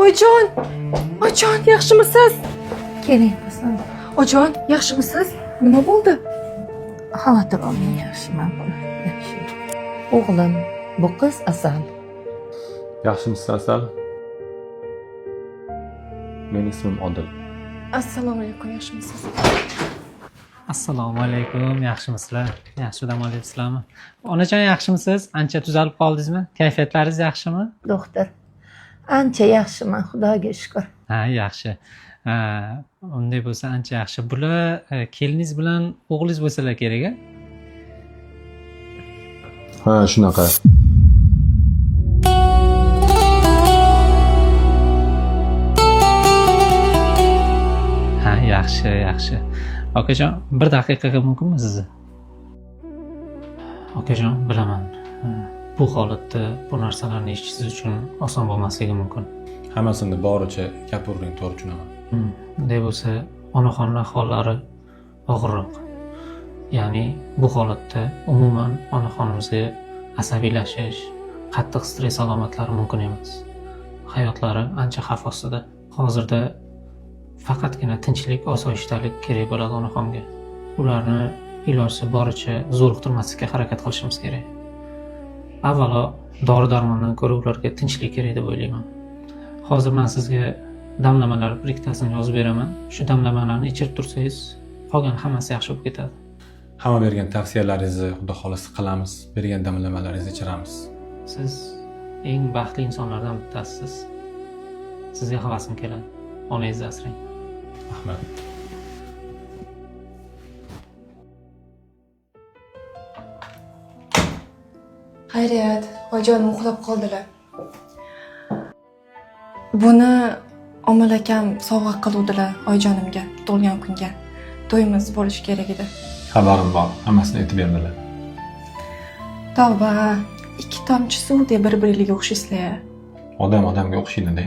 Oyijon, oyijon, yaxshimisiz? Keling qizim. Oyijon, yaxshimisiz? Nima bo'ldi? Xavotir olmang, yaxshiman bola. Yaxshi. O'g'lim, bu qiz Asal. Yaxshimisiz, Asal? Meni ismim Odil. Assalomu alaykum, yaxshimisiz? Assalomu alaykum, yaxshimisizlar? Yaxshi dam olyapsizlarmi? Onajon, yaxshimisiz? Ancha tuzalib qoldingizmi? Kayfiyatlaringiz yaxshimi? Doktor. Ancha yaxshiman, Xudoga shukur. Ha, yaxshi. Ha, unday bo'lsa ancha yaxshi. Bular keliningiz bilan o'g'lingiz bo'lsalar kerak, a? Ha, shunaqa. Ha, yaxshi, yaxshi. Okajon, bir daqiqaga mumkinmi sizni? Okajon, bilaman. Ha, bu holatda bu narsalarni eshitishingiz uchun oson bo'lmasligi mumkin. Hammasini boricha gapiravering, to'g'ri tushunaman. Unday bo'lsa, onaxonlar hollari og'irroq. Ya'ni bu holatda umuman onaxonimizga asabiylashish, qattiq stress alomatlari mumkin emas. Hayotlari ancha xavf ostida. Hozirda faqatgina tinchlik, osoyishtalik kerak bo'ladi onaxonga. Ularni iloji boricha zo'riqtirmaslikka harakat qilishimiz kerak. Avvalo dori-darmondan ko'ra ularga tinchlik kerak deb o'ylayman. Hozir men sizga damlamalar bir ikkitasini yozib beraman. Shu damlamalarni ichirib tursangiz, qolgan hammasi yaxshi bo'lib ketadi. Hamma bergan tavsiyalaringizni Xudo xolasa qilamiz, bergan damlamalaringizni ichiramiz. Siz eng baxtli insonlardan bittasisiz. Sizga havasim keladi. Onangizni asrang. Rahmat. Xayriyat, oyijonim uxlab qoldilar. Buni Omil akam sovg'a qiluvdilar oyijonimga tug'ilgan kunga. To'yimiz bo'lishi kerak edi. Xabarim bor, hammasini aytib berdilar. Tavba, ikki tomchi suvdek bir-biringlarga o'xshaysizlar. Odam odamga o'xshaydi-da.